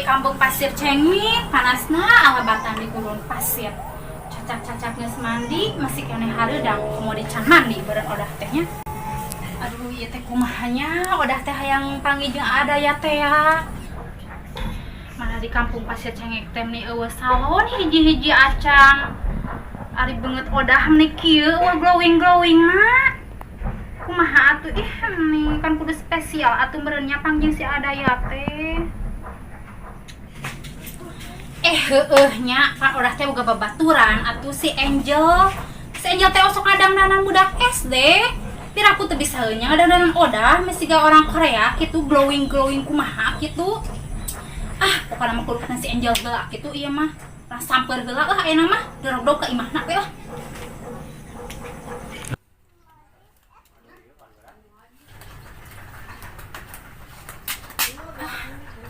Kampung Pasir Cengit, panasna alabatan di gurun pasir. Cacak-cacak geus mandi, masih keneh hareudang, komo di can mandi beureun odah teh nya. Aduh, ieu teh kumaha nya, odah teh hayang panggih jeung ada ya teh ya. Mana di kampung Pasir Cengek teh meni eueuh salon hiji-hiji acan. Ari beungeut odah meni kieu eueuh glowing-glowing na. Kumaha atuh ih meni kan kudu spesial atuh meureun nya panggih si Adaya teh. Heueuh nya pan odah teh boga babaturan atuh si Angel. Si Angel teh osok ngadangdanan budak SD. Piraku teu bisa nya ngadangdanan odah mesti orang Korea kitu glowing-glowing kumaha kitu. Ah, pokokna mah kudu kana si Angel heula kitu ieu mah. Lah samper heula lah ayeuna mah dorog-dog ka imahna we lah.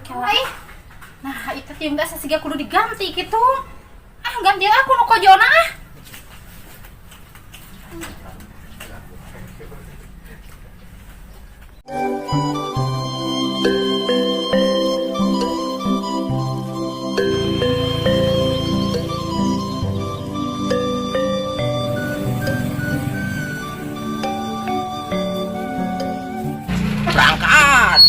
Kela ih. Nah, itu teh enggak sasiga kudu diganti gitu. Ah, ganti aku nu kojona ah. Berangkat.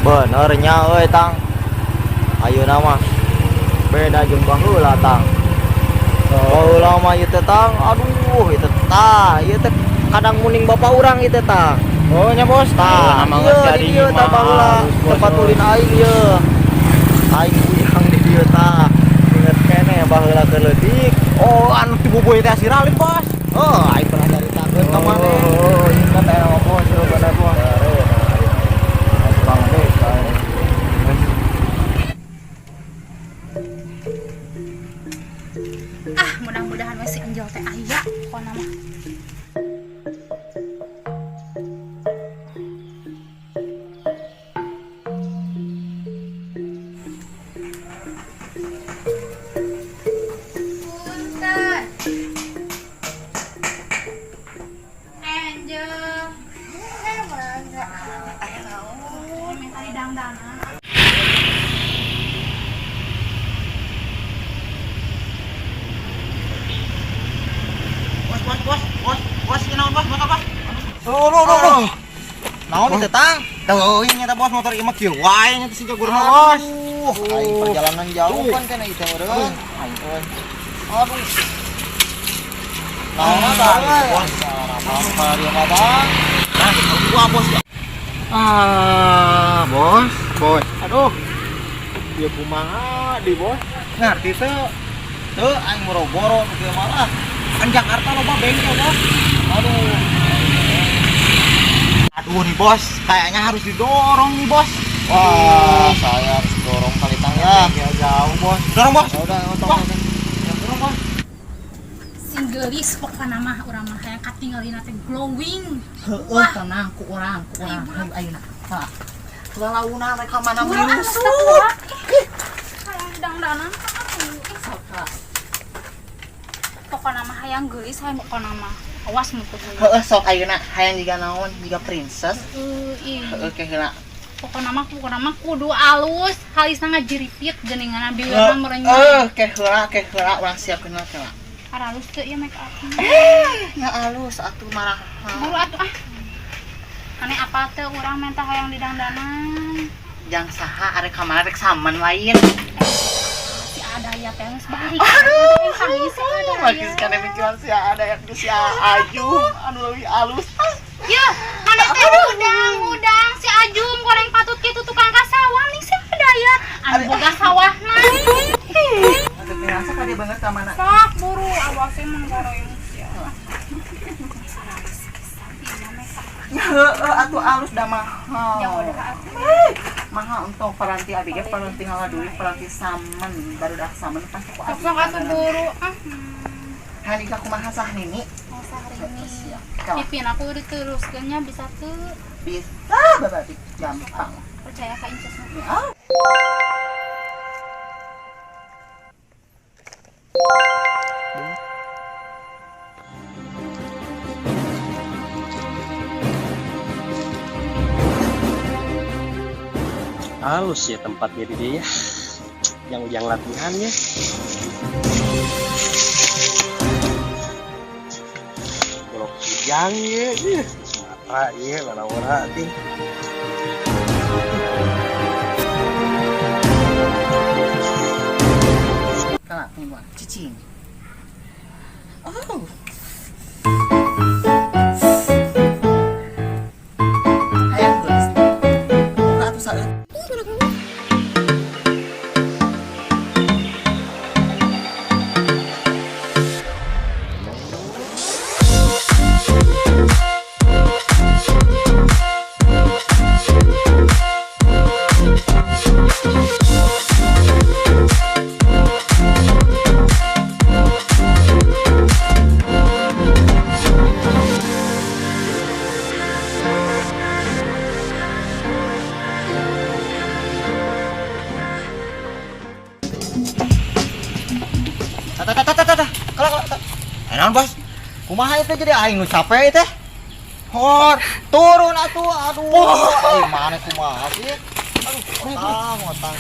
Bener nya euy tang. Ayeuna mah beda jeung baheula tang. Baheula mah ieu teh tang, aduh ieu teh tah, ieu teh kadang muning bapak urang ieu teh tang. Oh nya bos, Tah, mah ieu geus di jadi dieu tah mah baheula halus, bos, tempat ulin aing ieu. Aing uyang di dieu tah. Inget keneh baheula keur leutik. Oh, anu dibubuhi teh siralin, bos. Oh, aing pernah nyaritakeun ka maneh. Oh, ingat aya mah bos, oh, bener bos. Ah, mudah-mudahan we si Angel teh aya pokona mah. Punten. Angel. Minta didangdanan. Bos, bos, bos, bos, bos, ieu naon bos, motor bos? Oh, oh, oh, oh. Naon ieu teh tang? Tuh, ieu nyata bos motor ieu mah kieu wae nya teh si jagurna bos. Aduh, aing perjalanan jauh kan kana ieu teh meureun. Aing euy. Aduh. Naon tah euy? Apa dia ka Nah, gua bos. Ah, bos, bos. Aduh. Ieu kumaha di bos? Ngerti teu? Teu aing boro-boro nu kieu malah. Kan Jakarta loba bengkel, bos. Aduh. Aduh nih bos, kayaknya harus didorong nih bos. Wah, saya harus dorong kali tang ya. Bengkel jauh bos. Dorong bos. Ya udah, otong. Bos. Ya, dorong bos. Sing geulis pokona mah urang mah hayang katingalina teh glowing. Heueuh, tenang ku urang, ku urang. Hayu ayeuna. Ha. Lalauna rek ka mana Urang anu menyusul. teu hayang dangdanan atuh. Ih, Sok. Pokona mah hayang geulis hayang pokona mah. Awas mun teu geulis. Heueuh sok ayeuna hayang jiga naon? Jiga princess. Heueuh, ih. Heueuh ke heula. Pokona mah kudu alus, halisna ngajiripit geuningan bibirna merenyut. Heueuh, ke heula urang siapkeun heula heula. Aralus teu ieu make up. Nya alus atuh marah. Buru atuh ah. Ane apa teu urang minta hayang didangdanan. Jang saha arek ka mana rek saman lain. Si Adaya teh geus balik. Aduh, Kami si Adaya. Lagi sekarang mikiran si ada yang si Ajum anu leuwih alus. Ya, mana teh udang-udang si Ajum goreng patut kitu tukang kasawah nih si Adaya. Anu boga sawahna. Atuh pirasa ka dia banget ka mana? Sok buru awas mun goreng sia. Heeh, atuh alus da mahal. Jang udah atuh. Mahal untuk paranti abi ge paranti ngala duit, paranti samen, baru dah samen pas ku abi. Sok atuh buru ah. Halika kumaha sah nini? Oh, sah ini. Siap. Pipin aku diteruskeun nya bisa tuh. Bisa, bapak gampang. Percaya ka Inces mah. Ya. Halus ya tempatnya di dia ya. Yang latihannya. Blok kijang ya, Sumatera ya, lara-lara ting. Kalah tungguan, cicing. Oh. Hayang geus. Buka atuh saeut. Tata. Kalau naon bos? Kumaha itu jadi aing nu capek teh? Hor, turun atuh, aduh. Aing mana kumaha sih? Aduh, otang.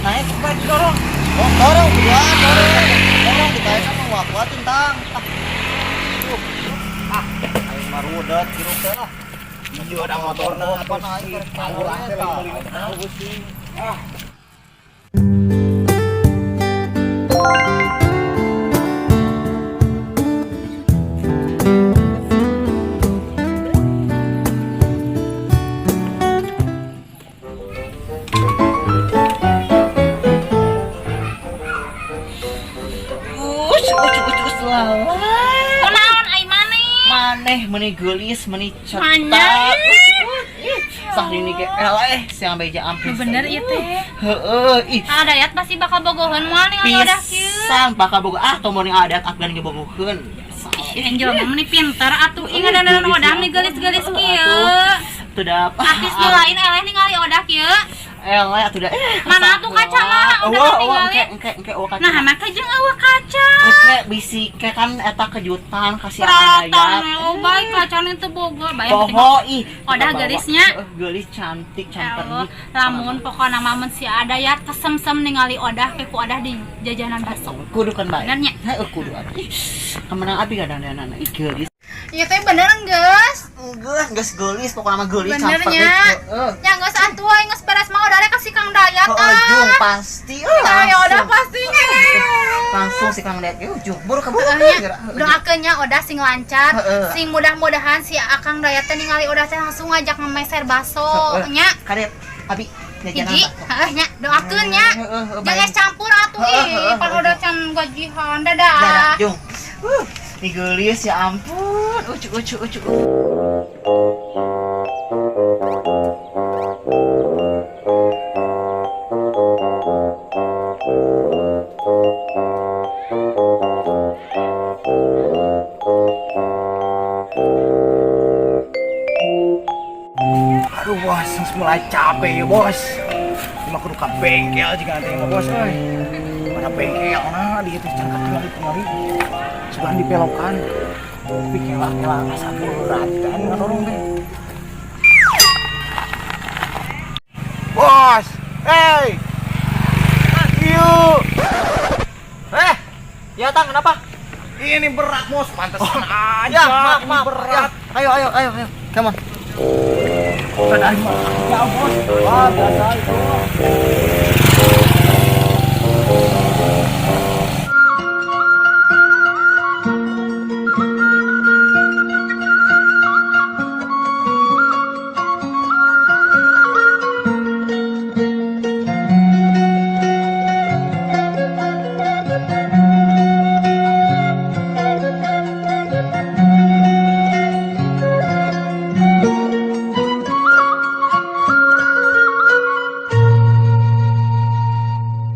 Naik kumaha didorong. Oh, dorong, buruan, dorong. Dorong dikaitkan mah kuat-kuatin tang. Ah, aing mah rudet hirup teh lah. Iya ada motorna Apa aing keur tangguran teh tah. lagi meuli sih. Ah. Kunaon ai maneh? Maneh meuni geulis, meuni Mana? cetak. Sahrini ge eleh siang beja ampun. Nu bener ieu teh. Heeh, ih. Ah, Dayat pasti bakal bogoheun moal ningali odah kieu. Pisan bakal bogo ah tombol ning adat Afgan ge bogoheun. Ih, Angel mah meuni pinter atuh ih ngadandanan odah nih geulis-geulis kieu. Tuh da Artis nu lain eleh ningali odah kieu. Eleh atuh da. Mana atuh kacana udah ningali. Engke engke eueuh kaca. Nah, maka jeung eueuh kaca. Engke bisi ke kan eta kejutan kasih Peralatan adayat. oh baik kacana teu boga bayang Poho ih. Odah geulisnya. Geulis cantik Allah, cantik. lamun pokona mah mun si Adayat kesemsem ningali odah ke ku odah di jajanan bakso. Kudu kan bae. Bener nya? Heuh kudu atuh. Ih, kemenang abi kadang-kadang ih geulis. Ieu teh bener geus. Geus geus geulis pokona mah geulis Bener nya. Heeh. Nya geus atuh aing geus beres mah odah kasih Kang Dayat Heeh, ah. jung pasti. Ya odah pastinya. Langsung si Kang Dayat ge ujung buru kabur. Doakeun nya odah sing lancar, Heeh. sing mudah-mudahan si Akang Dayat teh ningali odah teh langsung ngajak ngemeser bakso nya. Kadep abi jajanan Hiji, bakso. heeh nya, doakeun nya. Heeh, heeh, Jangan baik. campur atuh Heeh, ih, heeh, pan heeh. odah can gajihan dadah. Dadah, jung. Ini geulis ya ampun. Ucu ucu ucu. Aduh bos, mulai capek ya bos. Cuma kudu ka bengkel jika nanti mah bos euy. Mana bengkel nah di itu can katingali-tingali. Sugan dipelokan. Tapi kela-kela asa berat kan ngadorong teh. Bos, hey. Yuk. Ya Tang, kenapa? Ini berat bos, pantesan aja. Ya, maaf, ini maaf. berat. Ya, ayo, ayo, ayo, ayo. Come on. Ya bos. Wah, biasa itu.